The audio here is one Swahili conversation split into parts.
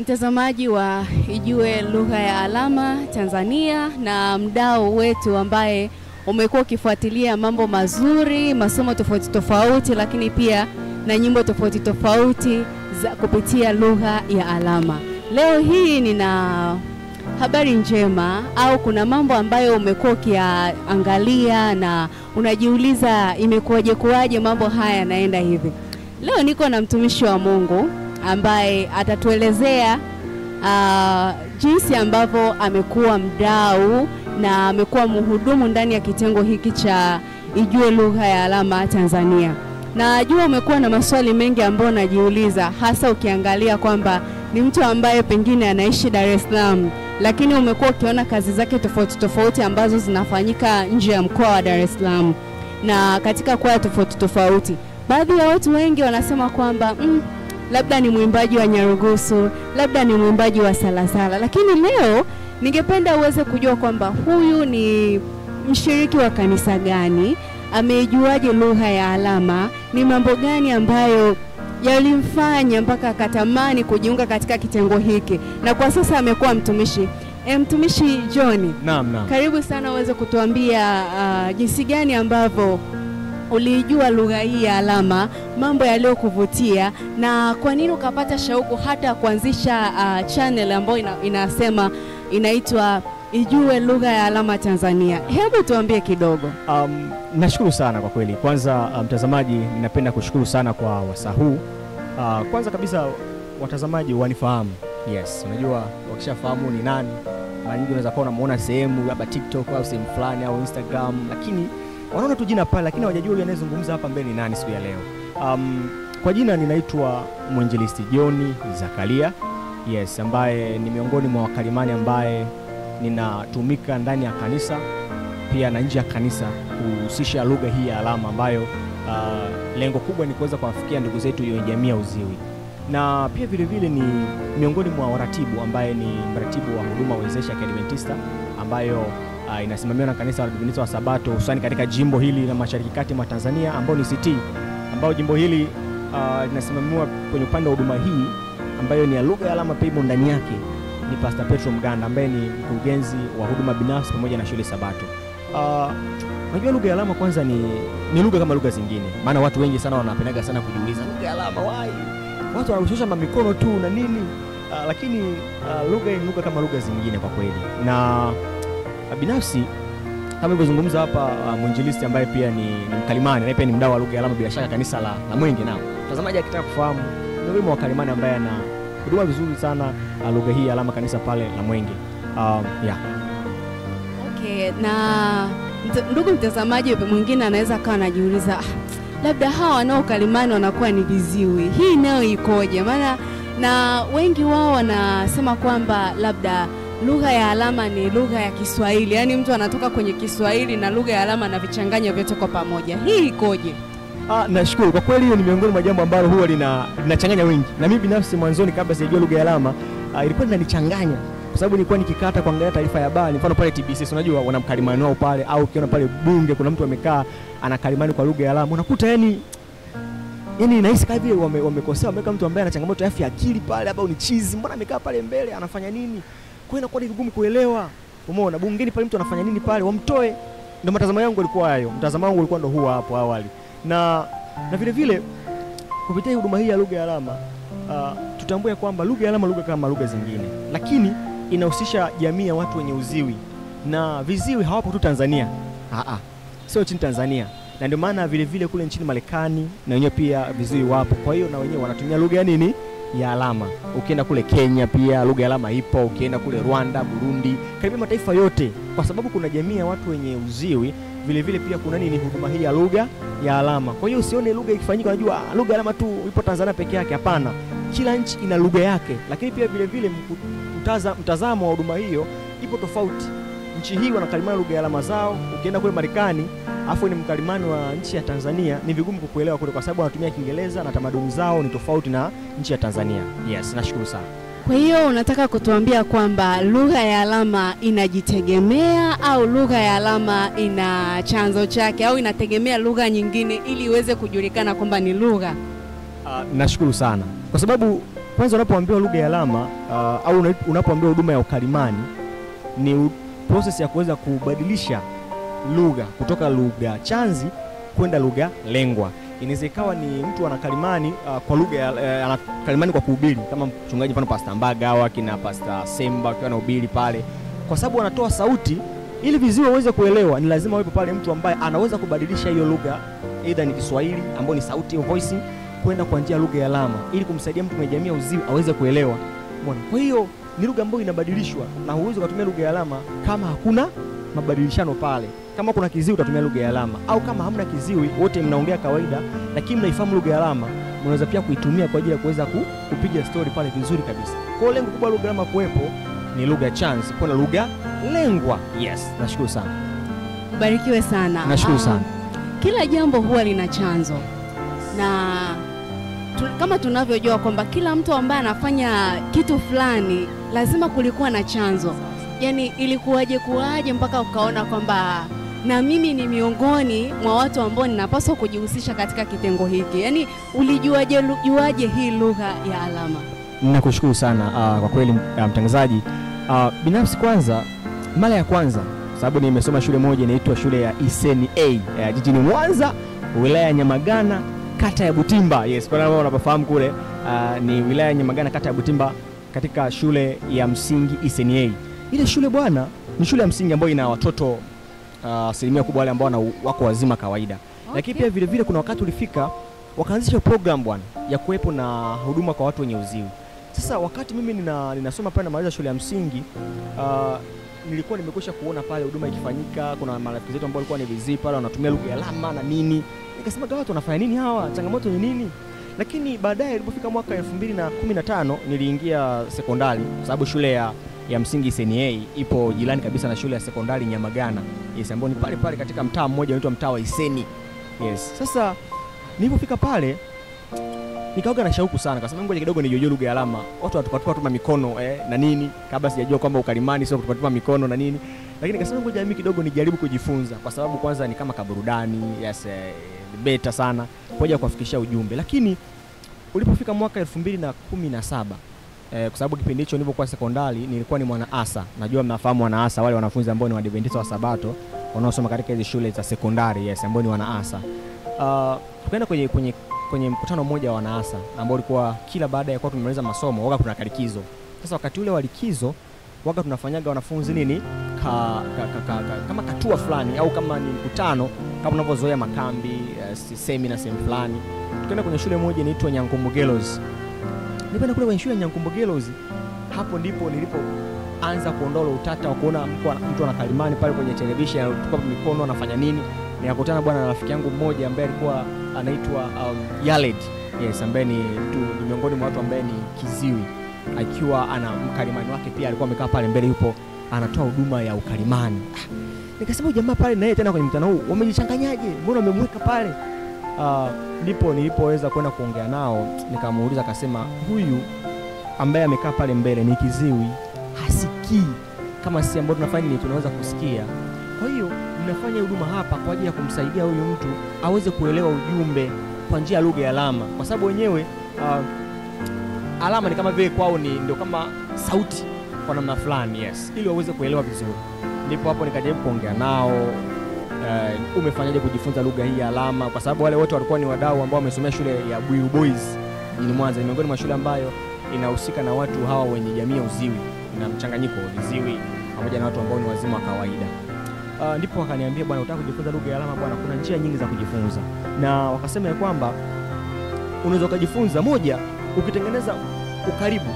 Mtazamaji wa Ijue Lugha ya Alama Tanzania na mdau wetu ambaye umekuwa ukifuatilia mambo mazuri, masomo tofauti tofauti, lakini pia na nyimbo tofauti tofauti za kupitia lugha ya alama. Leo hii nina habari njema, au kuna mambo ambayo umekuwa ukiangalia na unajiuliza imekuwaje kuwaje mambo haya yanaenda hivi. Leo niko na mtumishi wa Mungu ambaye atatuelezea jinsi ambavyo amekuwa mdau na amekuwa mhudumu ndani ya kitengo hiki cha Ijue Lugha ya Alama Tanzania. Najua umekuwa na maswali mengi ambayo unajiuliza, hasa ukiangalia kwamba ni mtu ambaye pengine anaishi Dar es Salaam, lakini umekuwa ukiona kazi zake tofauti tofauti ambazo zinafanyika nje ya mkoa wa Dar es Salaam na katika kwaya tofauti tofauti. Baadhi ya watu wengi wanasema kwamba labda ni mwimbaji wa Nyarugusu, labda ni mwimbaji wa Salasala. Lakini leo ningependa uweze kujua kwamba huyu ni mshiriki wa kanisa gani, ameijuaje lugha ya alama, ni mambo gani ambayo yalimfanya mpaka akatamani kujiunga katika kitengo hiki, na kwa sasa amekuwa mtumishi. Mtumishi John. Naam, naam. Karibu sana uweze kutuambia jinsi gani ambavyo ulijua lugha hii ya alama, mambo yaliyokuvutia na kwa nini ukapata shauku hata kuanzisha channel ambayo inasema inaitwa Ijue Lugha ya Alama Tanzania. Hebu tuambie kidogo. Nashukuru sana kwa kweli. Kwanza mtazamaji, ninapenda kushukuru sana kwa wasaa huu. Kwanza kabisa watazamaji wanifahamu. Yes, unajua wakishafahamu ni nani, mara nyingi unaweza kuwa unamuona sehemu labda TikTok au sehemu fulani au Instagram, lakini wanaona tu jina pale, lakini hawajajua yule anayezungumza hapa mbele ni nani siku ya leo. Kwa jina ninaitwa Mwinjilisti John Zakaria. Yes, ambaye ni miongoni mwa wakalimani ambaye ninatumika ndani ya kanisa pia na nje ya kanisa kuhusisha lugha hii ya alama ambayo lengo kubwa ni kuweza kuwafikia ndugu zetu wenye jamii ya uziwi. Na pia vile vile ni miongoni mwa waratibu ambaye ni mratibu wa huduma wezeshi ya Kiadventista ambayo inasimamiwa na kanisa la Adventista wa Sabato hususani katika jimbo hili la Mashariki Kati mwa Tanzania ambao ni CT, ambao jimbo hili linasimamiwa kwenye upande wa huduma hii ambayo ni ya lugha ya alama pia ndani yake ni Pastor Petro Mganda ambaye ni mkurugenzi wa huduma binafsi pamoja na shule Sabato. Unajua lugha ya alama kwanza ni lugha kama lugha zingine. Maana watu wengi sana wanapendaga sana kujiuliza lugha ya alama why? Watu wanarusha mikono tu na nini? Lakini lugha ni lugha kama lugha zingine kwa kweli. Na binafsi kama nilivyozungumza hapa, mwinjilisti ambaye pia ni mkalimani na pia ni mdau wa lugha ya alama bila shaka kanisa la Mwenge. Nao mtazamaji akitaka kufahamu ni mwa wakalimani ambaye ana huduma vizuri sana lugha hii ya alama kanisa pale la Mwenge. Yeah. Okay, na ndugu mtazamaji mwingine anaweza akawa anajiuliza labda hawa wanaokalimani wanakuwa ni viziwi, hii nayo ikoje? Maana na wengi wao wanasema kwamba labda lugha ya alama ni lugha ya Kiswahili, yani mtu anatoka kwenye Kiswahili na lugha ya alama na vichanganya vyote kwa pamoja. Hii ikoje? Nashukuru kwa kweli, hiyo ni miongoni mwa jambo ambalo huwa linachanganya wengi. Na mimi binafsi mwanzoni kabla sijajua lugha ya alama ilikuwa inanichanganya, kwa sababu nilikuwa nikikata kuangalia taarifa ya habari, mfano pale TBC, unajua wana mkalimani wao pale, au ukiona pale bunge kuna mtu amekaa anakalimani kwa lugha ya alama, unakuta yani inahisi kama vile wamekosea, wameweka mtu ambaye ana changamoto ya afya akili pale, au ni chizi, mbona amekaa pale mbele anafanya nini? Kwa hiyo inakuwa ni vigumu kuelewa. Umeona bungeni pale mtu anafanya nini pale, wamtoe. Ndio mtazamo wangu ulikuwa hayo. Mtazamo wangu ulikuwa ndio huo hapo awali. Na vile vile kupitia huduma hii ya lugha ya alama tutambue kwamba lugha ya alama lugha kama lugha zingine, lakini inahusisha jamii ya watu wenye uziwi, na viziwi hawapo tu Tanzania. Sio nchini Tanzania. Na ndio maana vile vile kule nchini Marekani na wenyewe pia viziwi wapo. Kwa hiyo na wenyewe wanatumia lugha ya nini? Ya alama. Ukienda kule Kenya pia lugha ya alama ipo, ukienda kule Rwanda, Burundi, karibu mataifa yote, kwa sababu kuna jamii ya watu wenye uziwi, vile vile pia kuna nini huduma hii ya lugha ya alama. Kwa hiyo usione lugha ikifanyika unajua lugha ya alama tu ipo Tanzania peke yake, hapana. Kila nchi ina lugha yake, lakini pia vile vile mtazamo wa huduma hiyo ipo tofauti. Nchi hii wanakalimana lugha ya alama zao, ukienda kule Marekani afu ni mkalimani wa nchi ya Tanzania ni vigumu kukuelewa kule kwa sababu wanatumia Kiingereza na tamaduni zao ni tofauti na nchi ya Tanzania. Yes, nashukuru sana. Kwa hiyo unataka kutuambia kwamba lugha ya alama inajitegemea au lugha ya alama ina chanzo chake au inategemea lugha nyingine ili iweze kujulikana kwamba ni lugha? Nashukuru sana. Kwa sababu Kwanza unapoambiwa lugha ya alama au unapoambiwa huduma ya ukalimani ni process ya kuweza kubadilisha lugha kutoka lugha chanzi kwenda lugha lengwa. Inaweza ikawa ni mtu anakalimani kwa lugha anakalimani kwa kuhubiri, kama mchungaji mfano Pastor Mbaga au akina Pastor Semba akiwa anahubiri pale, kwa sababu anatoa sauti ili viziwi waweze kuelewa, ni lazima awepo pale mtu ambaye anaweza kubadilisha hiyo lugha, either ni Kiswahili ambayo ni sauti au voicing, kwenda kwa njia lugha ya alama ili kumsaidia mtu mwenye jamii ya uziwi aweze kuelewa. Umeona? Kwa hiyo ni lugha ambayo inabadilishwa, na huwezi kutumia lugha ya alama kama hakuna mabadilishano pale. Kama kuna kiziwi utatumia lugha ya alama, au kama hamna kiziwi wote mnaongea kawaida lakini mnaifahamu lugha ya alama, mnaweza pia kuitumia kwa ajili ya kuweza kupiga story pale vizuri kabisa. Kwa hiyo lengo kubwa lugha ya alama kuwepo ni lugha chance, kuna lugha lengwa. Yes, nashukuru sana. Ubarikiwe sana. Nashukuru sana. Kila jambo huwa lina chanzo. Na kama tunavyojua kwamba kila mtu ambaye anafanya kitu fulani lazima kulikuwa na chanzo. Yaani ilikuwaje kuwaje mpaka ukaona kwamba na mimi ni miongoni mwa watu ambao ninapaswa kujihusisha katika kitengo hiki? Yaani ulijuaje juaje hii lugha ya alama? Ninakushukuru sana kwa kweli mtangazaji. Binafsi kwanza, mara ya kwanza, sababu nimesoma shule moja inaitwa shule ya Iseni A jijini Mwanza, wilaya ya Nyamagana, kata ya Butimba. Yes, kwa wale wanafahamu kule ni wilaya ya Nyamagana, kata ya Butimba, katika shule ya msingi Iseni A. Ile shule bwana ni shule ya msingi ambayo ina watoto asilimia kubwa wale ambao wako wazima kawaida. Okay. Lakini pia vile vile kuna wakati ulifika wakaanzisha program bwana ya kuwepo na huduma kwa watu wenye uziwi. Sasa wakati mimi ninasoma pale namaliza shule ya msingi, nilikuwa nimekwisha kuona pale huduma ikifanyika, kuna marafiki zetu ambao walikuwa ni viziwi pale wanatumia lugha ya alama na nini. Nikasema watu wanafanya nini hawa? Changamoto ni nini? Lakini baadaye ilipofika mwaka 2015 niliingia sekondari, kwa sababu shule ya msingi Iseni A ipo jirani kabisa na shule ya sekondari Nyamagana. Yes, ambapo ni pale pale katika mtaa mmoja unaitwa mtaa wa Iseni. Yes. Sasa nilipofika pale nikaoga na shauku sana, kasema ngoja kidogo nijue lugha ya alama. Watu wanatupatupa tu mikono na nini, kabla sijajua kwamba ukalimani sio kutupatupa mikono na nini. Lakini nikasema ngoja mimi kidogo nijaribu kujifunza, kwa sababu kwanza ni kama kaburudani, yes, beta sana kwa kuwafikishia ujumbe. Lakini ulipofika mwaka 2017, kwa sababu kipindi hicho nilipokuwa sekondari nilikuwa ni mwanaasa. Najua mnafahamu wanaasa, wale wanafunzi ambao ni Waadventista wa Sabato wanaosoma katika hizo shule za sekondari, yes, ambao ni wanaasa. Tukaenda kwenye mkutano mmoja wa wanaasa ambao ulikuwa kila baada ya kuwa tumemaliza masomo waga kuna likizo. Sasa wakati ule wa likizo waga tunafanyaga wanafunzi nini kama katua fulani au kama ni mkutano kama unavyozoea makambi, semina sehemu fulani. Tukaenda kwenye shule moja inaitwa Nyankumbu Girls. Nilipoenda kule kwenye shule ya Nyankumbu Girls, hapo ndipo nilipoanza kuondoa utata wa kuona mtu anakalimani pale kwenye television anatupa mikono anafanya nini. Nikakutana bwana na rafiki yangu mmoja ambaye alikuwa anaitwa Yaled. Yes, ambaye ni miongoni mwa watu ambaye ni kiziwi, akiwa ana mkalimani wake pia alikuwa amekaa pale mbele yupo anatoa huduma ya ukalimani. Nikasema jamaa pale na yeye tena kwenye mkutano huu wamejichanganyaje? Mbona wamemweka pale? Ndipo nilipoweza kwenda kuongea nao, nikamuuliza, akasema huyu ambaye amekaa pale mbele ni kiziwi, hasikii kama sisi ambao tunafanya ni tunaweza kusikia. Kwa hiyo mnafanya huduma hapa kwa ajili ya kumsaidia huyu mtu aweze kuelewa ujumbe kwa njia ya lugha ya alama, kwa sababu wenyewe alama ni kama vile kwao ni ndio kama sauti kwa namna fulani, yes, ili waweze kuelewa vizuri. Ndipo hapo nikajaribu kuongea nao, umefanyaje kujifunza lugha hii ya alama, kwa sababu wale wote walikuwa ni wadau ambao wamesomea shule ya Bwiru Boys jijini Mwanza, ni miongoni mwa shule ambayo inahusika na watu hawa wenye jamii ya uziwi na mchanganyiko wa viziwi pamoja na watu ambao ni wazima wa kawaida. Ndipo wakaniambia bwana, unataka kujifunza lugha ya alama bwana, kuna njia nyingi za kujifunza. Na wakasema ya kwamba unaweza kujifunza, moja, ukitengeneza ukaribu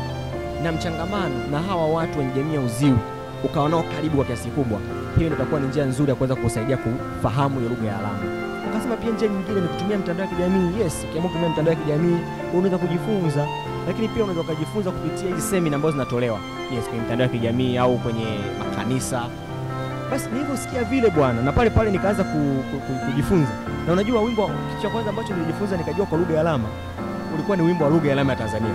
na mchangamano na hawa watu wenye jamii ya uziwi, ukawa nao karibu kwa kiasi kikubwa, hiyo ndio itakuwa ni njia nzuri ya kuweza kukusaidia kufahamu hiyo lugha ya alama. Wakasema pia njia nyingine ni kutumia mtandao wa kijamii. Yes, ukiamua kutumia mtandao wa kijamii unaweza kujifunza, lakini pia unaweza kujifunza kupitia hizi semina ambazo zinatolewa, yes, kwenye mtandao wa kijamii au kwenye makanisa. Basi niliposikia vile bwana, na pale pale nikaanza kujifunza. Na unajua wimbo kitu cha kwanza ambacho nilijifunza nikajua kwa lugha ya alama ulikuwa ni wimbo wa lugha ya alama ya Tanzania.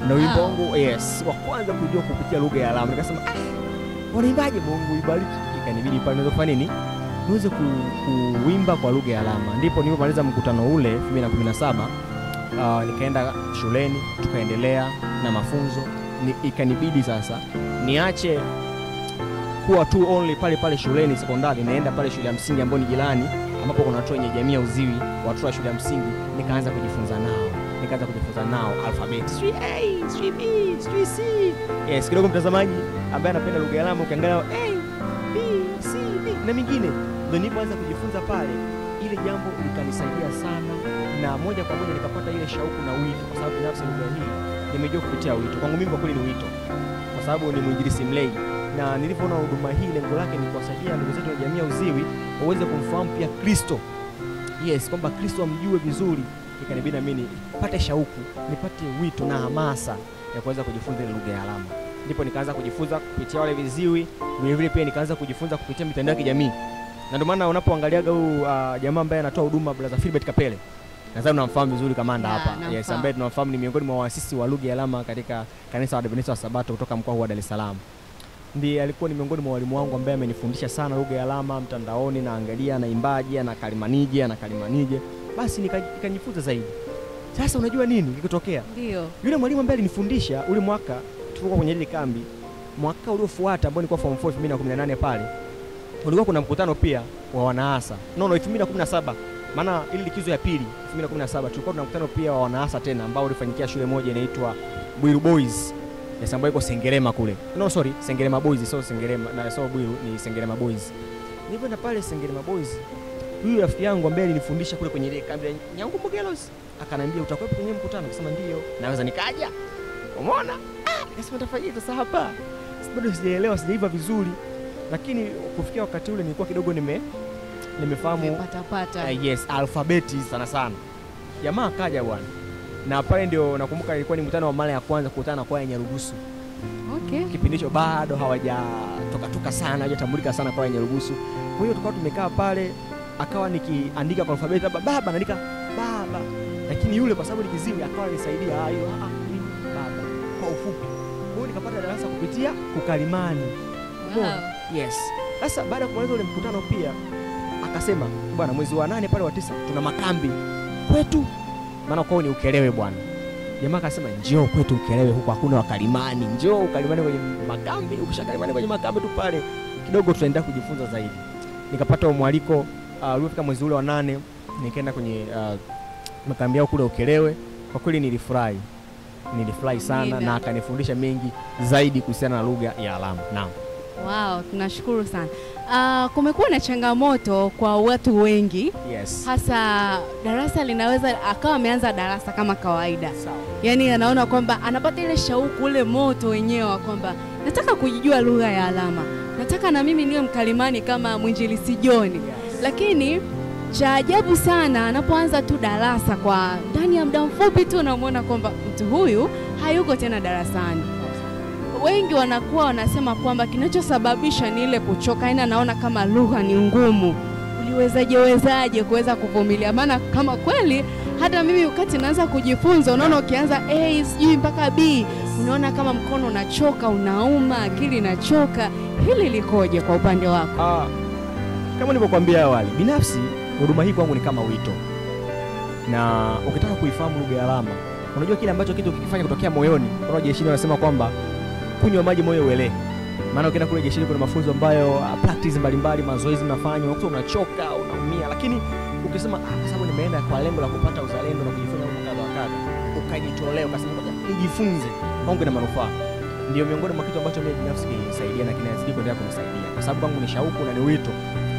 Na wimbo wangu, yes, wa kwanza kujua kupitia lugha ya alama. Nikasema wanaimbaje, Mungu ibariki. Ikanibidi pale niweze kufanya nini? Niweze kuimba kwa lugha ya alama. Ndipo nilipomaliza mkutano ule 2017, Nikaenda shuleni tukaendelea na mafunzo. Ikanibidi sasa niache kuwa tu only pale pale shuleni sekondari, naenda pale shule ya msingi ambayo ni jirani, ambapo kuna watu wenye jamii ya uziwi, watu wa shule ya msingi, nikaanza kujifunza nao. Nikaanza kujifunza nao alfabeti. Sijui A, sijui B, sijui C. Yes, kidogo mtazamaji ambaye anapenda lugha ya alama ukiangalia A, B, C, D na mingine. Ndio nilipoanza kujifunza pale, ile jambo likanisaidia sana na moja kwa moja nikapata ile shauku na wito, kwa sababu binafsi lugha hii nimejua kupitia wito. Kwangu mimi kwa kweli ni wito, kwa sababu ni mwinjilisti mlei, na nilipoona huduma hii lengo lake ni kuwasaidia ndugu zetu wa jamii ya uziwi waweze kumfahamu pia Kristo. Yes, kwamba Kristo amjue vizuri. Ikanibidi na mimi nipate shauku, nipate wito na hamasa ya kuweza kujifunza ile lugha ya alama. Ndipo nikaanza kujifunza kupitia wale viziwi, vile vile pia nikaanza kujifunza kupitia mitandao ya kijamii. Na ndio maana unapoangaliaga huyu jamaa ambaye anatoa huduma Brother Philbert Kapele, nadhani unamfahamu vizuri kamanda hapa. Yes, ambaye tunamfahamu ni miongoni mwa waasisi wa lugha ya alama katika kanisa la Waadventista wa Sabato kutoka mkoa wa Dar es Salaam. Ndiye alikuwa ni miongoni mwa walimu wangu ambaye amenifundisha sana lugha ya alama mtandaoni, naangalia anaimbaje, anakalimanije, anakalimanije. Basi nikajifunza zaidi. Sasa unajua nini kikitokea? Ndio. Yule mwalimu ambaye alinifundisha ule mwaka tulikuwa kwenye ile kambi, mwaka uliofuata ambao nilikuwa form 4 2018 pale, kulikuwa kuna mkutano pia wa wanaasa. No 2017. Maana ile likizo ya pili 2017 tulikuwa tuna mkutano pia wa wanaasa tena ambao ulifanyikia shule moja inaitwa Bwiru Boys. Yes, ambayo iko Sengerema kule. No sorry, Sengerema Boys, sio Sengerema, na sio Bwiru, ni Sengerema Boys. Nilipoenda pale Sengerema Boys, huyu rafiki yangu ambaye alinifundisha kule kwenye ile kambi ya Nyankumbu Girls akaniambia utakuwepo kwenye mkutano. Nikasema ndio, naweza nikaja. Umeona? Nikasema nitafanya sasa hapa. Bado sijaelewa, sijaiva vizuri. Lakini kufikia wakati ule nilikuwa kidogo nimefahamu nimepata. Yes, alfabeti sana sana. Jamaa akaja bwana. Na pale ndio nakumbuka ilikuwa ni mkutano wa mara ya kwanza kukutana na kwaya Nyarugusu. Okay. Kipindi hicho bado hawajatoka toka sana, hawajatambulika sana kwaya Nyarugusu. Kwa hiyo tukawa tumekaa pale, akawa nikiandika kwa alfabeti baba, baba naandika baba. Lakini yule kwa sababu ni kiziwi akawa anisaidia hiyo ni baba kwa ufupi. Kwa hiyo nikapata darasa kupitia kukalimani. Wow. Yes. Sasa baada ya kumaliza ule mkutano pia akasema bwana, mwezi wa 8 pale wa 9 tuna makambi kwetu. Maana kwao ni Ukerewe bwana. Jamaa akasema njoo kwetu Ukerewe, huko hakuna wakalimani. Njoo ukalimani kwenye makambi, ukishakalimani kwenye makambi tu pale kidogo tutaendelea kujifunza zaidi. Nikapata mwaliko ulipofika mwezi ule wa 8 nikaenda kwenye makambi yao kule Ukerewe. Kwa kweli nilifurahi. Nilifurahi sana na akanifundisha mengi zaidi kuhusiana na lugha ya alama. Naam. Wow, tunashukuru sana. Kumekuwa na changamoto kwa watu wengi. Yes. Hasa darasa linaweza akawa ameanza darasa kama kawaida. Sawa. Yaani anaona kwamba anapata ile shauku, ule moto wenyewe kwamba nataka kujijua lugha ya alama. Nataka na mimi niwe mkalimani kama mwinjilisti John. Yes. Lakini cha ajabu sana anapoanza tu darasa kwa ndani ya muda mfupi tu unamuona kwamba mtu huyu hayuko tena darasani. Wengi wanakuwa wanasema kwamba kinachosababisha ni ile kuchoka, yaani anaona kama lugha ni ngumu. Uliwezaje wezaje kuweza kuvumilia? Maana kama kweli hata mimi wakati naanza kujifunza unaona ukianza A sijui mpaka B unaona kama mkono unachoka, unauma, akili inachoka. Hili likoje kwa upande wako? Kama nilivyokuambia awali, binafsi huduma hii kwangu ni kama wito. Na ukitaka kuifahamu lugha ya alama, unajua kile ambacho kitu ukikifanya kutokea moyoni, kuna jeshini wanasema kwamba kunywa maji moyo uelee. Maana ukienda kule jeshini kuna mafunzo ambayo practice mbalimbali, mazoezi mnafanya, unakuta unachoka, unaumia, lakini ukisema kwa sababu nimeenda kwa lengo la kupata uzalendo na kujifunza mambo kadha wa kadha, ukajitolea ukasema ngoja nijifunze, kwangu ina manufaa. Ndio miongoni mwa kitu ambacho mimi binafsi kinisaidia na kinazidi kuendelea kunisaidia, kwa sababu kwangu ni shauku na ni wito.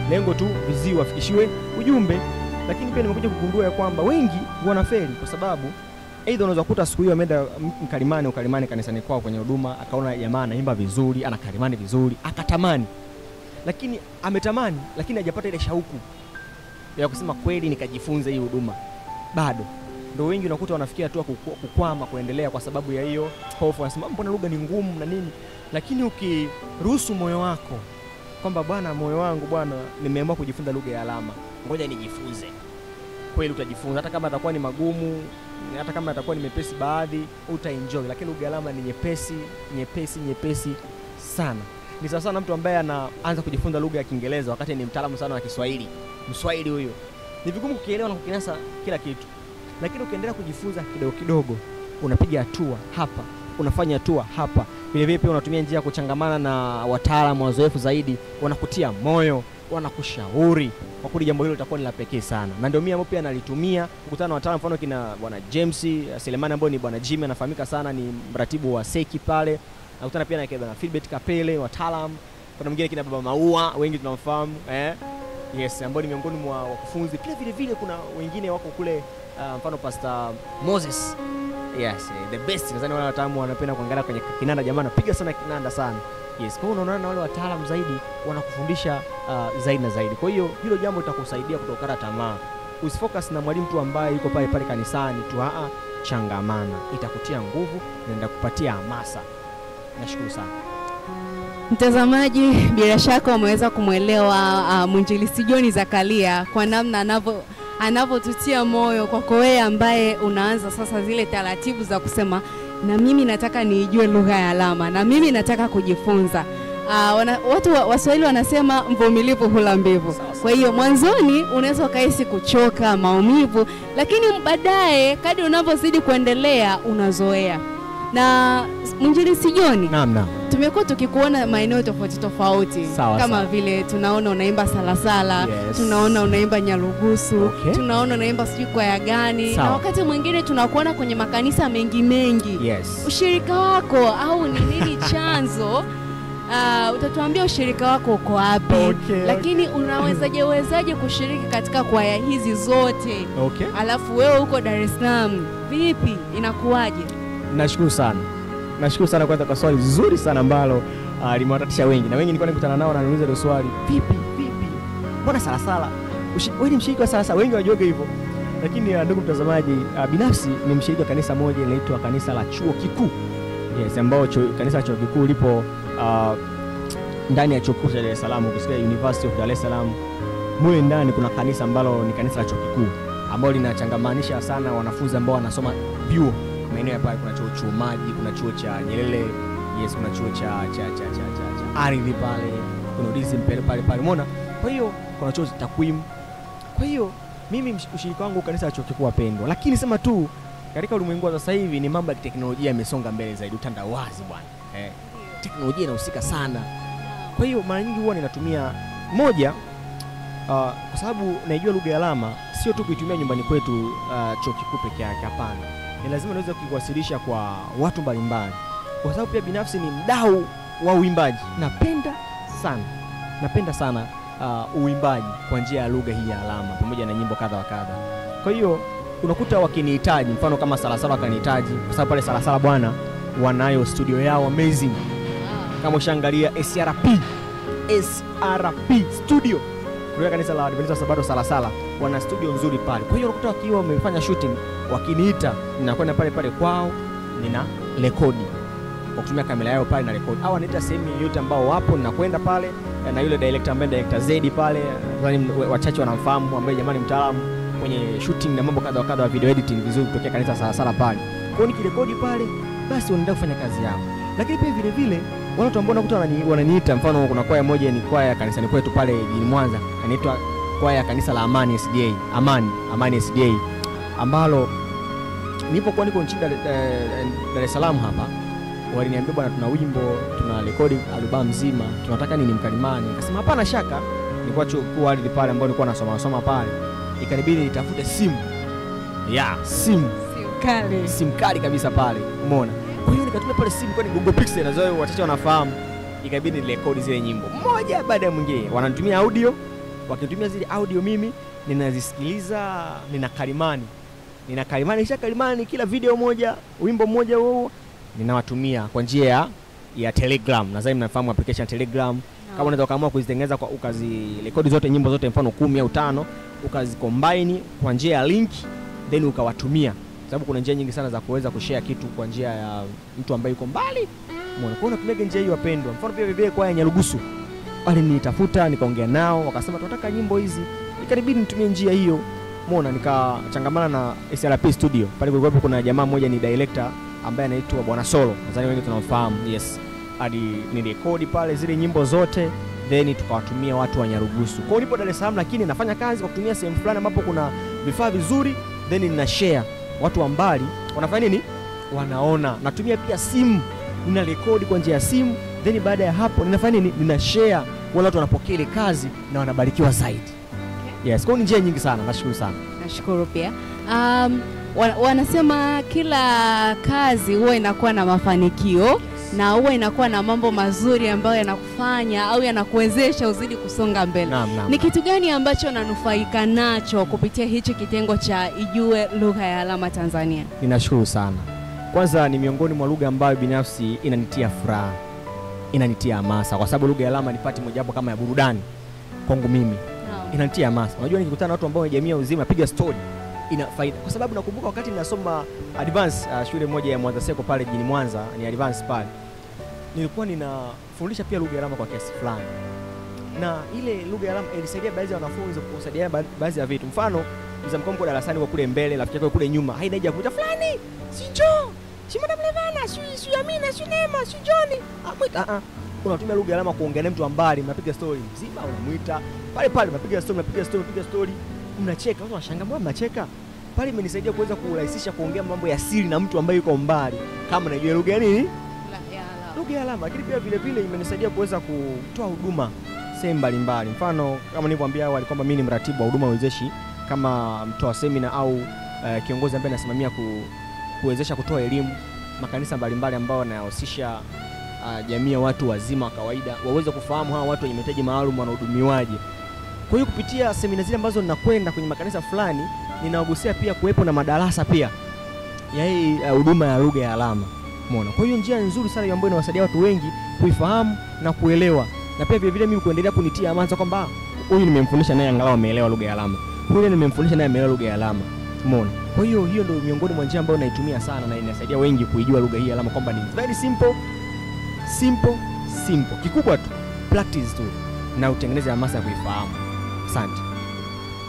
Lengo tu viziwi wafikishiwe ujumbe. Lakini pia nimekuja kugundua ya kwamba wengi wanafeli kwa sababu aidha unaweza kukuta siku hiyo ameenda mkalimani, ukalimani kanisani kwao kwenye huduma, akaona jamaa anaimba vizuri, anakalimani vizuri, akatamani. Lakini ametamani lakini hajapata ile shauku ya kusema kweli nikajifunze hii huduma. Bado ndio wengi unakuta wanafikia tu kukwama kuendelea kwa sababu ya hiyo hofu, wanasema mbona lugha ni ngumu na nini. Lakini ukiruhusu moyo wako kwamba bwana, moyo wangu bwana, nimeamua kujifunza lugha ya alama, ngoja nijifunze. Kweli utajifunza, hata kama atakuwa ni magumu, hata kama atakuwa ni mepesi baadhi, utaenjoy. Lakini lugha ya alama ni nyepesi, nyepesi, nyepesi sana. Ni sawa sana mtu ambaye anaanza kujifunza lugha ya Kiingereza wakati ni mtaalamu sana wa Kiswahili. Mswahili huyo ni vigumu kukielewa na kukinasa kila kitu. Lakini ukiendelea kujifunza kidogo kidogo, unapiga hatua hapa, unafanya hatua hapa. Vile vile pia unatumia njia ya kuchangamana na wataalamu wazoefu zaidi, wanakutia moyo, wanakushauri. Kwa kweli jambo hilo litakuwa ni la pekee sana. Na ndio mimi ambapo pia nalitumia kukutana na wataalamu, mfano kina Bwana James Selemani ambaye ni Bwana Jimmy, anafahamika sana, ni mratibu wa Seki pale. Nakutana pia na kina Philbert Kapele, wataalamu. Kuna mwingine kina Baba Maua, wengi tunamfahamu, Yes, ambao ni miongoni mwa wakufunzi. Pia vile vile kuna wengine wako kule, mfano Pastor Moses. Yes, the best. Nadhani wale wataalamu wanapenda kuangalia kwenye kinanda, jamaa anapiga sana kinanda sana. Yes, kwa hiyo unaona na wale wataalamu zaidi wanakufundisha zaidi na zaidi. Kwa hiyo hilo jambo litakusaidia kutokata tamaa. Usifocus na mwalimu tu ambaye yuko pale pale kanisani tu, changamana. Itakutia nguvu na itakupatia hamasa. Nashukuru sana. Mtazamaji, bila shaka umeweza kumuelewa Mwinjilisti John Zakaria kwa namna anavyotutia moyo kwako wewe ambaye unaanza sasa zile taratibu za kusema na mimi nataka niijue lugha ya alama, na mimi nataka kujifunza. Watu Waswahili wanasema mvumilivu hula mbivu. Kwa hiyo mwanzoni unaweza ukahisi kuchoka, maumivu, lakini baadaye kadri unavyozidi kuendelea unazoea. Na Mwinjilisti John, naam, tumekuwa tukikuona maeneo tofauti tofauti. Sawa, kama sawa. Vile tunaona unaimba salasala, yes. Tunaona unaimba Nyarugusu, okay. Tunaona unaimba sijui kwaya gani. Sawa. Na wakati mwingine tunakuona kwenye makanisa mengi mengi. Yes. Ushirika wako au ni nini chanzo? Utatuambia ushirika wako uko wapi? Okay, lakini okay. Unawezaje kushiriki katika kwaya hizi zote? Okay. Alafu wewe uko Dar es Salaam, vipi inakuwaje? Nashukuru sana. Nashukuru sana kwanza kwa swali zuri sana ambalo limewatatisha wengi. Na wengi nilikuwa nikutana nao na niuliza hilo swali, vipi vipi? Mbona salasala? Wewe ni mshiriki wa salasala? Wengi wajoge hivyo. Lakini ndugu mtazamaji, binafsi ni mshiriki wa kanisa moja linaloitwa kanisa la Chuo Kikuu. Yes, ambao kanisa la Chuo Kikuu lipo ndani ya Chuo Kikuu cha Dar es Salaam. Ukisikia University of Dar es Salaam, mule ndani kuna kanisa ambalo ni kanisa la Chuo Kikuu ambalo linachangamanisha sana wanafunzi ambao wanasoma vyuo. Maeneo ya pale kuna chuo cha maji, kuna chuo cha Nyerere, yes, kuna chuo cha ardhi pale, kuna ulinzi mpele pale pale, umeona? Kwa hiyo kuna chuo cha takwimu. Kwa hiyo mimi ushirika wangu kanisa la Chuo Kikuu wapendwa. Lakini sema tu katika ulimwengu wa sasa hivi ni mambo ya teknolojia yamesonga mbele zaidi, utandawazi bwana. Teknolojia inahusika sana. Kwa hiyo mara nyingi huwa ninatumia moja, kwa sababu naijua lugha ya alama sio tu kuitumia nyumbani kwetu Chuo Kikuu peke yake, hapana. Ni lazima niweze kuiwasilisha kwa watu mbalimbali. Kwa sababu pia binafsi ni mdau wa uimbaji. Napenda sana uimbaji kwa njia ya lugha hii ya alama pamoja na nyimbo kadha wa kadha. Kwa hiyo unakuta wakinihitaji, mfano kama Salasala wakanihitaji, kwa sababu pale Salasala bwana wanayo studio yao amazing. Kama ushaangalia SRP studio kutoka kanisa la Adventista Sabato Salasala, wana studio nzuri pale. Kwa hiyo unakuta wakiwa wamefanya shooting, wakiniita ninakwenda pale pale kwao, nina rekodi kwa kutumia kamera yao pale na rekodi. Au wanaita sehemu yoyote ambao wapo, ninakwenda pale na yule director ambaye director Zedi pale, nadhani wachache wanamfahamu, ambaye jamani mtaalamu kwenye shooting na mambo kadha wa kadha wa video editing vizuri kutokea kanisa Salasala pale. Kwa hiyo nikirekodi pale, basi wanaenda kufanya kazi yao. Lakini pia vile vile wale watu ambao nakuta wananiita, mfano kuna kwaya moja ni kwaya kanisani kwetu pale jijini Mwanza, inaitwa kwaya kanisa la Amani SDA, Amani SDA, ambalo nilipokuwa niko nchini Dar es Salaam hapa, waliniambia bwana, tuna wimbo, tuna rekodi albamu nzima, tunataka nini mkalimani. Nikasema hapana shaka. Nilikuwa chuo kikuu ardhi pale ambao nilikuwa nasoma pale, ikanibidi nitafute simu. Simu simu kali kabisa pale, umeona? Kwa hiyo nikatumia pale simu, kwani Google Pixel nazoea wachache wanafahamu. Ikabidi nirekodi zile nyimbo moja baada ya mwingine. Wananitumia audio, wakinitumia zile audio mimi ninazisikiliza, nina kalimani kila video moja, wimbo mmoja huo ninawatumia kwa njia ya Telegram. Nadhani mnafahamu application ya Telegram. No. Kama unaweza ukaamua kuzitengeneza kwa ukazirekodi zote nyimbo zote mfano 10 au 5, ukazicombine kwa njia ya link then ukawatumia. Sababu kuna njia nyingi sana za kuweza kushare kitu kwa njia ya mtu ambaye yuko mbali. Umeona? Kwa hiyo unatumia njia hiyo wapendwa. Mfano pia bibi kwa ya Nyarugusu walinitafuta, nikaongea nao, wakasema tunataka nyimbo hizi. Ikanibidi nitumie njia hiyo. Umeona, nikachangamana na SRP studio. Pale kulikuwa kuna jamaa mmoja ni director ambaye anaitwa Bwana Solo. Nadhani wengi tunamfahamu. Yes. Hadi nirekodi pale zile nyimbo zote, then tukawatumia watu wa Nyarugusu. Kwa hiyo nipo Dar es Salaam lakini nafanya kazi kwa kutumia sehemu fulani ambapo kuna vifaa vizuri then nina share, watu wa mbali wanafanya nini? Wanaona. Natumia pia simu, nina rekodi kwa njia ya simu, then baada ya hapo ninafanya nini? Nina share, wale watu wanapokea ile kazi na wanabarikiwa zaidi. Yes, kwa ni njia nyingi sana. Nashukuru sana. Nashukuru pia. Wanasema kila kazi huwa inakuwa na mafanikio na huwa inakuwa na mambo mazuri ambayo yanakufanya au yanakuwezesha uzidi kusonga mbele. Naam. Ni kitu gani ambacho unanufaika nacho kupitia hichi kitengo cha Ijue Lugha ya Alama Tanzania? Ninashukuru sana. Kwanza ni miongoni mwa lugha ambayo binafsi inanitia furaha, inanitia hamasa, kwa sababu lugha ya alama ni pati mojawapo kama ya burudani kwangu mimi. Inanitia hamasa. Unajua nikikutana na watu ambao ni jamii ya uzima, piga story, ina faida. Kwa sababu nakumbuka wakati ninasoma advance shule moja ya Mwanza Seko pale jijini Mwanza, ni advance pale, nilikuwa ninafundisha pia lugha ya alama kwa kiasi fulani. Na ile lugha ya alama ilisaidia baadhi ya wanafunzi kusaidiana baadhi ya vitu. Mfano, mzee mko darasani kwa kule mbele, rafiki yako kule nyuma, haina haja kuita fulani, si njoo, si Madam Levana, si Amina, si Neema, si John. Amwita unatumia lugha ya alama kuongea na mtu ambali, mnapiga story mzima, unamuita pale pale, mnapiga story, mnapiga story, mnapiga story, mnacheka, watu wanashangaa mbona mnacheka. Pale imenisaidia kuweza kurahisisha kuongea mambo ya siri na mtu ambaye yuko mbali, kama najua lugha nini? Lugha ya alama. Lakini pia vile vile imenisaidia kuweza kutoa huduma sehemu mbalimbali. Mfano kama nilivyoambia awali kwamba mimi ni mratibu wa huduma wezeshi kama mtoa semina au kiongozi ambaye anasimamia kuwezesha kutoa elimu makanisa mbalimbali ambao yanahusisha jamii ya watu wazima wa kawaida, waweze kufahamu hawa watu wenye mahitaji maalum wanahudumiwaje. Kwa hiyo kupitia semina zile ambazo ninakwenda kwenye makanisa fulani, ninawagusia pia kuwepo na madarasa pia ya hii huduma ya lugha ya alama. Umeona? Kwa hiyo njia nzuri sana ambayo inawasaidia watu wengi kuifahamu na kuelewa. Na pia vile vile mimi kuendelea kunitia hamasa kwamba huyu nimemfundisha naye angalau ameelewa lugha ya alama, huyu nimemfundisha naye ameelewa lugha ya alama. Umeona? Kwa hiyo hiyo ndio miongoni mwa njia ambayo naitumia sana na inasaidia wengi kuijua lugha hii ya alama kwamba ni very simple, simple, simple. Kikubwa tu practice tu na utengeneze hamasa ya kuifahamu. Asante.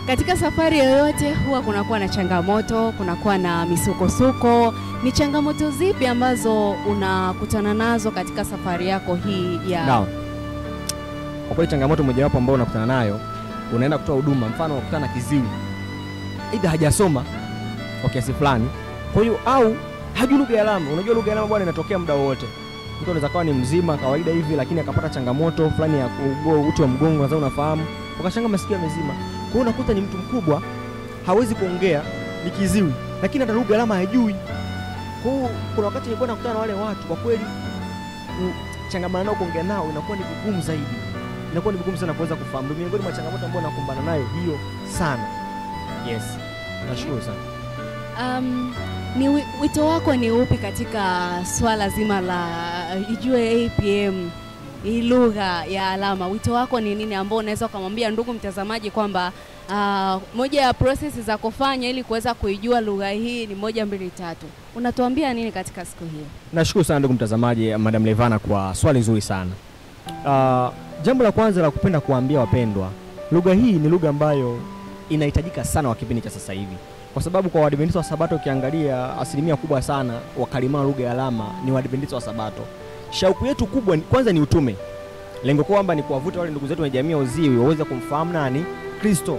Katika safari yoyote huwa kunakuwa na changamoto, kunakuwa na misukosuko. Ni changamoto zipi ambazo unakutana nazo katika safari yako hii ya? Naam. Kwa kweli changamoto mojawapo ambayo unakutana nayo, unaenda kutoa huduma, mfano unakutana na kiziwi, aidha hajasoma kwa kiasi fulani, kwa hiyo au hajui lugha ya alama. Unajua lugha ya alama bwana inatokea muda wowote. Mtu anaweza kuwa ni mzima kawaida hivi, lakini akapata changamoto fulani ya uti wa mgongo, nadhani unafahamu, ukashanga masikio yamezima. Kwa hiyo unakuta ni mtu mkubwa hawezi kuongea, ni kiziwi, lakini hata lugha alama hajui. Kwa hiyo kuna wakati nilikuwa nakutana na wale watu, kwa kweli changamana nao, kuongea nao inakuwa ni vigumu zaidi. Inakuwa ni vigumu sana kuweza kufahamu. Miongoni mwa changamoto ambayo nakumbana nayo hiyo sana. Yes. Nashukuru sana. Ni wito wako ni upi katika swala zima la Ijue APM, hii lugha ya alama? Wito wako ni nini ambao unaweza kumwambia ndugu mtazamaji kwamba moja ya process za kufanya ili kuweza kuijua lugha hii ni 1, 2, 3? Unatuambia nini katika siku hii? Nashukuru sana ndugu mtazamaji, Madam Levana, kwa swali nzuri sana. Jambo la kwanza la kupenda kuambia wapendwa, lugha hii ni lugha ambayo inahitajika sana kwa kipindi cha sasa hivi. Kwa sababu kwa Waadventista wa Sabato ukiangalia asilimia kubwa sana wakalimana lugha ya alama ni Waadventista wa Sabato. Shauku yetu kubwa kwanza ni utume. Lengo kwamba ni kuwavuta wale ndugu zetu wa jamii ya uziwi waweze kumfahamu nani? Kristo.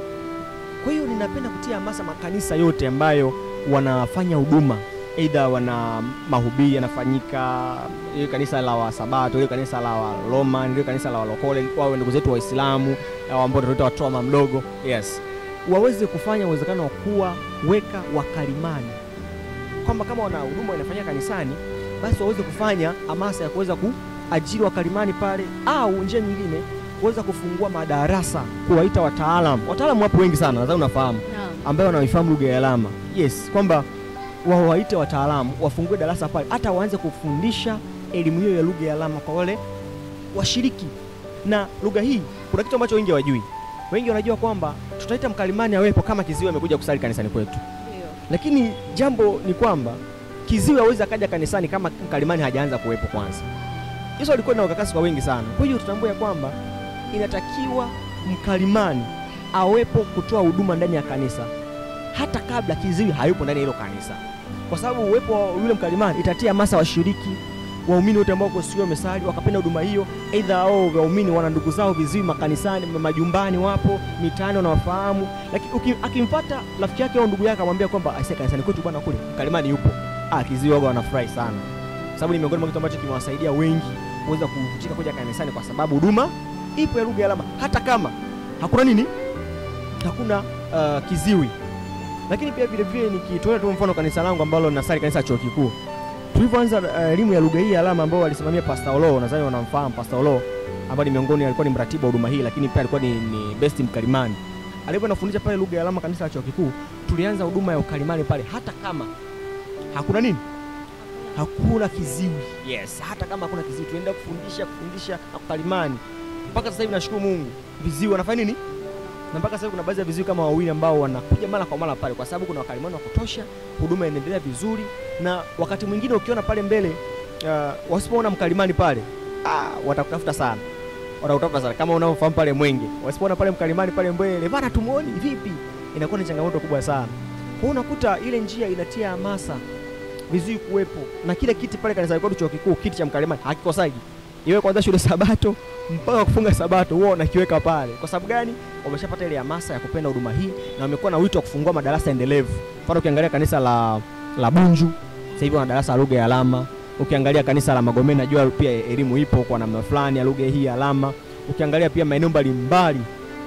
Kwa hiyo ninapenda kutia hamasa makanisa yote ambayo wanafanya huduma, aidha wana mahubiri yanafanyika, ile kanisa la Wasabato, ile kanisa la Waroma, ile kanisa la Walokole, wao ndugu zetu Waislamu au ambao tunaita watoa mdogo. Yes. Waweze kufanya uwezekano wa kuwa weka wakalimani. Kwamba kama wana huduma inafanyika kanisani, basi waweze kufanya hamasa ya kuweza kuajiri wakalimani pale, au njia nyingine kuweza kufungua madarasa, kuwaita wataalamu. Wataalamu wapo wengi sana, nadhani unafahamu, ambao wanaifahamu lugha ya alama. Yes, kwamba wawaite wataalamu, wafungue darasa pale, hata waanze kufundisha elimu hiyo ya lugha ya alama kwa wale washiriki. Na lugha hii kuna kitu ambacho wengi hawajui. Wengi wanajua kwamba tutaita mkalimani awepo kama kiziwi amekuja kusali kanisani kwetu. Lakini jambo ni kwamba kiziwi hawezi akaja kanisani kama mkalimani hajaanza kuwepo kwanza. Yesu alikuwa na ukakasi kwa wengi sana. Kwa hiyo tutambue kwamba inatakiwa mkalimani awepo kutoa huduma ndani ya kanisa hata kabla kiziwi hayupo ndani ya hilo kanisa. Kwa sababu uwepo wa yule mkalimani itatia hamasa washiriki, Waumini wote ambao kwa siku wamesali wakapenda huduma hiyo, aidha hao waumini wana ndugu zao viziwi makanisani, majumbani, wapo mitaani wanawafahamu, lakini akimfuata rafiki yake au ndugu yake akamwambia kwamba aisee, kanisani kwetu bwana kule mkalimani yupo, kiziwi wao wanafurahi sana, sababu ni miongoni mwa kitu ambacho kimewasaidia wengi kuweza kuvutika kuja kanisani, kwa sababu huduma ipo ya lugha ya alama hata kama hakuna nini, hakuna kiziwi. Lakini pia vile vile nikitolea tu mfano kanisa langu ambalo ninasali, kanisa chuo kikuu, tulivyoanza elimu ya lugha hii ya alama ambao walisimamia Pastor Olo, nadhani wanamfahamu Pastor Olo, ambaye ni miongoni, alikuwa ni mratibu wa huduma hii, lakini pia alikuwa ni best mkalimani. Alipokuwa anafundisha pale lugha ya alama kanisa la chuo kikuu, tulianza huduma ya ukalimani pale hata kama hakuna nini, hakuna kiziwi. Yes, hata kama hakuna kiziwi tunaenda kufundisha na kukalimani. Mpaka sasa hivi nashukuru Mungu, viziwi wanafanya nini? Na mpaka sasa kuna baadhi ya viziwi kama wawili ambao wanakuja mara kwa mara pale, kwa sababu kuna wakalimani wa kutosha, huduma inaendelea vizuri. Na wakati mwingine ukiona pale mbele wasipoona mkalimani pale, watakutafuta sana. Watakutafuta sana kama unaofahamu pale Mwenge. Wasipoona pale mkalimani pale mbele, bana tumuoni vipi? Inakuwa ni changamoto kubwa sana. Kwa hiyo unakuta ile njia inatia hamasa viziwi kuwepo. Na kile kiti pale kanisa letu chuo kikuu, kiti cha mkalimani hakikosagi. Iwe kwanza shule Sabato mpaka kufunga Sabato huwa wanakiweka pale. Kwa sababu gani? Wameshapata ile hamasa ya kupenda huduma hii na wamekuwa na wito wa kufungua madarasa endelevu. Mfano ukiangalia kanisa la Bunju sasa hivi wana darasa la lugha ya alama. Ukiangalia kanisa la Magomeni najua pia elimu ipo kwa namna fulani ya lugha hii ya alama. Ukiangalia pia maeneo mbalimbali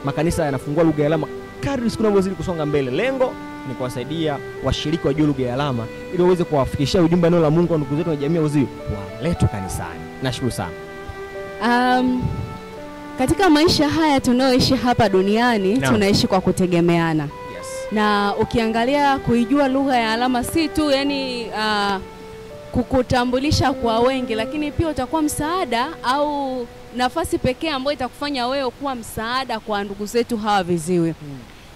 makanisa yanafungua lugha ya alama kadri siku zinavyozidi kusonga mbele. Lengo ni kuwasaidia washiriki wajue lugha ya alama ili waweze kuwafikishia ujumbe neno la Mungu kwa ndugu zetu na jamii uziwi waletwe kanisani. Nashukuru sana. Katika maisha haya tunayoishi hapa duniani, no. Tunaishi kwa kutegemeana. Yes. Na ukiangalia kuijua lugha ya alama si tu yani kukutambulisha kwa wengi, lakini pia utakuwa msaada au nafasi pekee ambayo itakufanya wewe kuwa msaada kwa ndugu zetu hawa viziwi.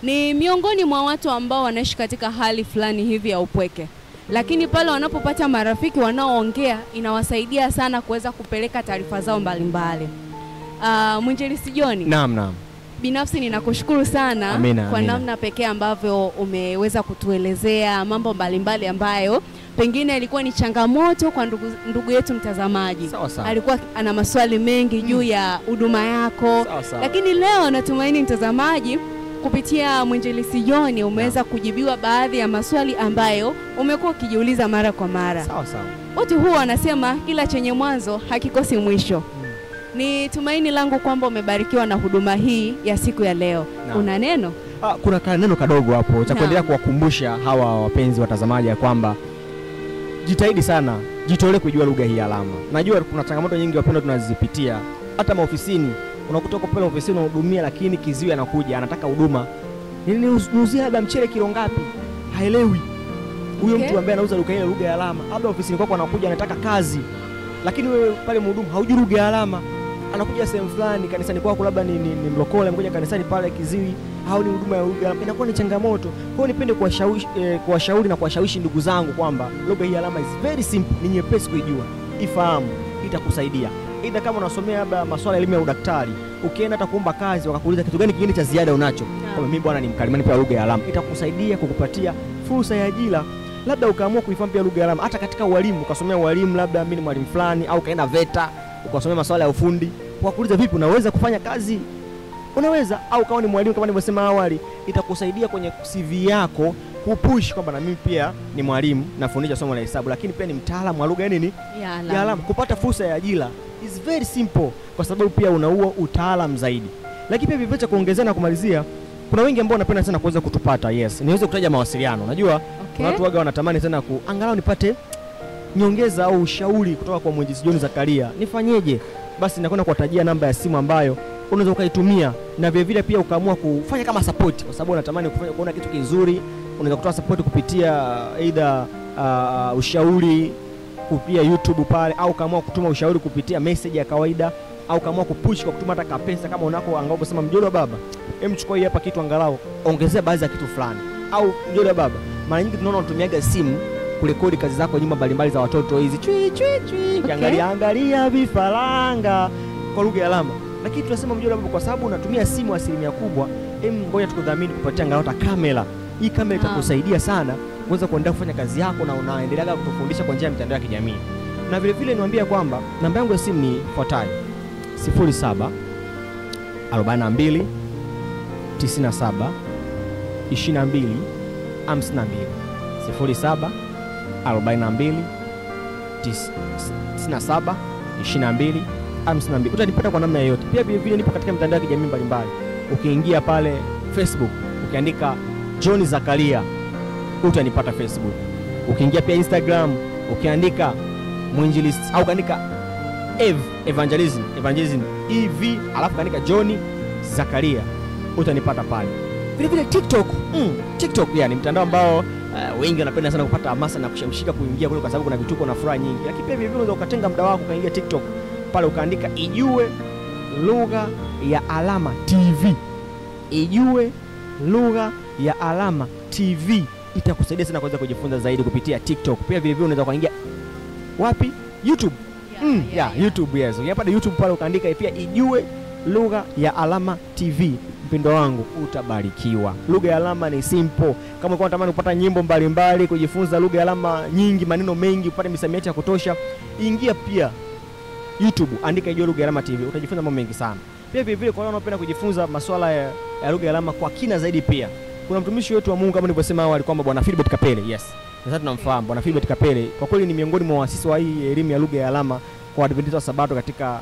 Ni miongoni mwa watu ambao wanaishi katika hali fulani hivi ya upweke, lakini pale wanapopata marafiki wanaoongea inawasaidia sana kuweza kupeleka taarifa zao mbalimbali. Mwinjilisti John. Naam, naam. Binafsi ninakushukuru sana. Amina, kwa amina. Namna pekee ambavyo umeweza kutuelezea mambo mbalimbali ambayo pengine ilikuwa ni changamoto kwa ndugu yetu mtazamaji. Sawa sawa. Alikuwa ana maswali mengi juu ya huduma yako. Sawa sawa. Lakini leo natumaini mtazamaji kupitia Mwinjilisti John umeweza kujibiwa baadhi ya maswali ambayo umekuwa ukijiuliza mara kwa mara. Sawa sawa. Watu huwa wanasema kila chenye mwanzo hakikosi mwisho. Ni tumaini langu kwamba umebarikiwa na huduma hii ya siku ya leo. Una neno? Kuna neno kadogo hapo cha kuendelea kuwakumbusha hawa wapenzi watazamaji ya kwamba jitahidi sana, jitolee kujua lugha hii ya alama. Najua kuna changamoto nyingi wapendwa tunazipitia hata maofisini. Unakuta uko pale ofisini unahudumia, lakini kiziwi anakuja anataka huduma. Niuzie labda mchele kilo ngapi? Haelewi. Huyo mtu ambaye anauza lugha ile lugha ya alama, labda ofisini kwako anakuja anataka kazi. Lakini wewe pale mhudumu haujui lugha ya alama. Anakuja sehemu fulani kanisani kwako labda ni mlokole amekuja kanisani pale kiziwi, au ni huduma ya lugha ya alama, inakuwa ni changamoto. Kwa hiyo nipende kuwashauri na kuwashawishi ndugu zangu kwamba lugha hii ya alama is very simple, ni nyepesi kuijua. Ifahamu, itakusaidia. Aidha kama unasomea labda masuala ya elimu ya udaktari, ukienda hata kuomba kazi wakakuuliza kitu gani kingine cha ziada unacho, kama mimi bwana ni mkalimani pia lugha ya alama, itakusaidia kukupatia fursa ya ajira. Labda ukaamua kuifahamu pia lugha ya alama hata katika ualimu, ukasomea ualimu, labda mimi ni mwalimu fulani, au kaenda VETA ukasomea masuala ya ufundi, wakuuliza vipi unaweza kufanya kazi? Unaweza. Au kama ni mwalimu kama nilivyosema awali, itakusaidia kwenye CV yako kupush kwamba na mimi pia ni mwalimu nafundisha somo la hesabu, lakini pia ni mtaalamu wa lugha nini? Ya alama. Kupata fursa ya ajira is very simple kwa sababu pia unaua utaalamu zaidi. Lakini pia vivyo cha kuongezea na kumalizia, kuna wengi ambao wanapenda sana kuweza kutupata. Yes, niweze kutaja mawasiliano. Unajua kuna watu waga wanatamani sana angalau nipate nyongeza au ushauri kutoka kwa Mwinjilisti John Zakaria, nifanyeje? Basi nakwenda kuwatajia namba ya simu ambayo unaweza ukaitumia, na vile vile pia ukaamua kufanya kama support, kwa sababu unatamani kufanya kuona kitu kizuri. Unaweza kutoa support kupitia either ushauri kupitia YouTube pale, au kaamua kutuma ushauri kupitia message ya kawaida, au kaamua kupush kwa kutuma hata kapesa kama unako angalau kusema mjolo baba, hem chukua hii hapa kitu angalau ongezea baadhi ya kitu fulani, au mjolo baba. Mara nyingi tunaona unatumiaga simu kurekodi kazi zako nyumba mbalimbali za watoto hizi chui chui chui, ukiangalia angalia vifaranga kwa lugha ya alama. Lakini tunasema mjolo baba, kwa sababu unatumia simu asilimia kubwa, hem ngoja tukudhamini kupatia angalau hata kamera. Hii kamera itakusaidia sana kuweza kuendelea kufanya kazi yako, na unaendelea kutufundisha kwa njia ya mitandao ya kijamii. Na vile vile niwaambia kwamba namba yangu ya simu ni ifuatayo: 07 42 97 22 52, 07 42 97 22 52. Utanipata kwa namna yoyote. Pia vile vile nipo katika mitandao ya kijamii mbalimbali. Ukiingia pale Facebook ukiandika John Zakaria utanipata Facebook. Ukiingia pia Instagram ukiandika mwinjilisti au ukaandika evangelism EV alafu kaandika John Zakaria utanipata pale. Vile vile TikTok, TikTok yani mtandao ambao wengi wanapenda sana kupata hamasa na kushawishika kuingia kule kwa sababu kuna vituko na furaha nyingi. Lakini pia vile vile unaweza ukatenga muda wako ukaingia TikTok pale ukaandika Ijue Lugha ya Alama TV. Ijue Lugha ya Alama TV itakusaidia sana kuweza kujifunza zaidi kupitia TikTok. Pia vile vile unaweza kuingia wapi? YouTube. YouTube, yes. Ukipata YouTube pale ukaandika pia Ijue Lugha ya Alama TV, mpendo wangu utabarikiwa. Lugha ya alama ni simple. Kama ulikuwa unatamani kupata nyimbo mbalimbali, kujifunza lugha ya alama nyingi, maneno mengi, upate misamiati ya kutosha, ingia pia YouTube, andika Ijue Lugha ya Alama TV, utajifunza mambo mengi sana. Pia vile vile kwa wale wanaopenda kujifunza masuala ya lugha ya alama kwa kina zaidi, pia kuna mtumishi wetu wa Mungu kama nilivyosema awali kwamba Bwana Philbert Kapele, yes. Sasa tunamfahamu Bwana Philbert Kapele, kwa kweli ni miongoni mwa waasisi wa hii elimu ya lugha ya alama kwa Waadventista wa Sabato katika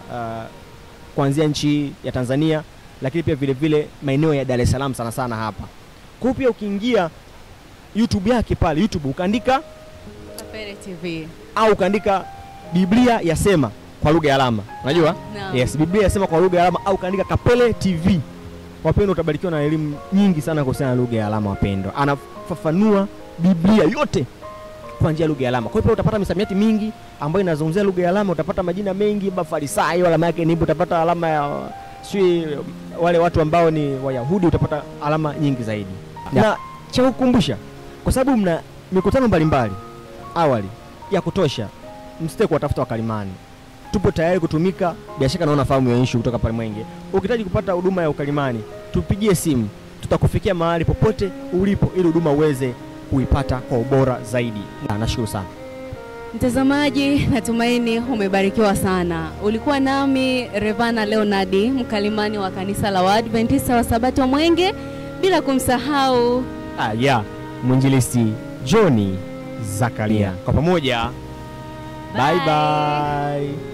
kuanzia nchi ya Tanzania, lakini pia vile vile maeneo ya Dar es Salaam sana sana hapa. Kwa hiyo pia ukiingia YouTube yake pale YouTube ukaandika Kapele TV au ukaandika Biblia yasema kwa lugha ya alama. Unajua? No. Yes, Biblia yasema kwa lugha ya alama au ukaandika Kapele TV. Wapendwa, utabarikiwa na elimu nyingi sana kuhusiana na lugha ya alama wapendwa. Anafafanua Biblia yote kwa njia ya lugha ya alama. Kwa hiyo utapata misamiati mingi ambayo inazungumzia lugha ya alama, utapata majina mengi, Mafarisayo alama yake ni, utapata alama ya si wale watu ambao ni Wayahudi, utapata alama nyingi zaidi. Na cha kukumbusha, kwa sababu mna mikutano mbalimbali awali ya kutosha, msitake kuwatafuta wakalimani. Tupo tayari kutumika. Bila shaka naona fahamu ya issue kutoka pale Mwenge. Ukihitaji kupata huduma ya ukalimani, tupigie simu, tutakufikia mahali popote ulipo ili huduma uweze kuipata kwa ubora zaidi. Nashukuru sana mtazamaji, natumaini umebarikiwa sana. Ulikuwa nami Revana Leonardi, mkalimani wa kanisa la Waadventista wa Sabato Mwenge, bila kumsahau mwinjilisti John Zakaria. Kwa pamoja, bye bye.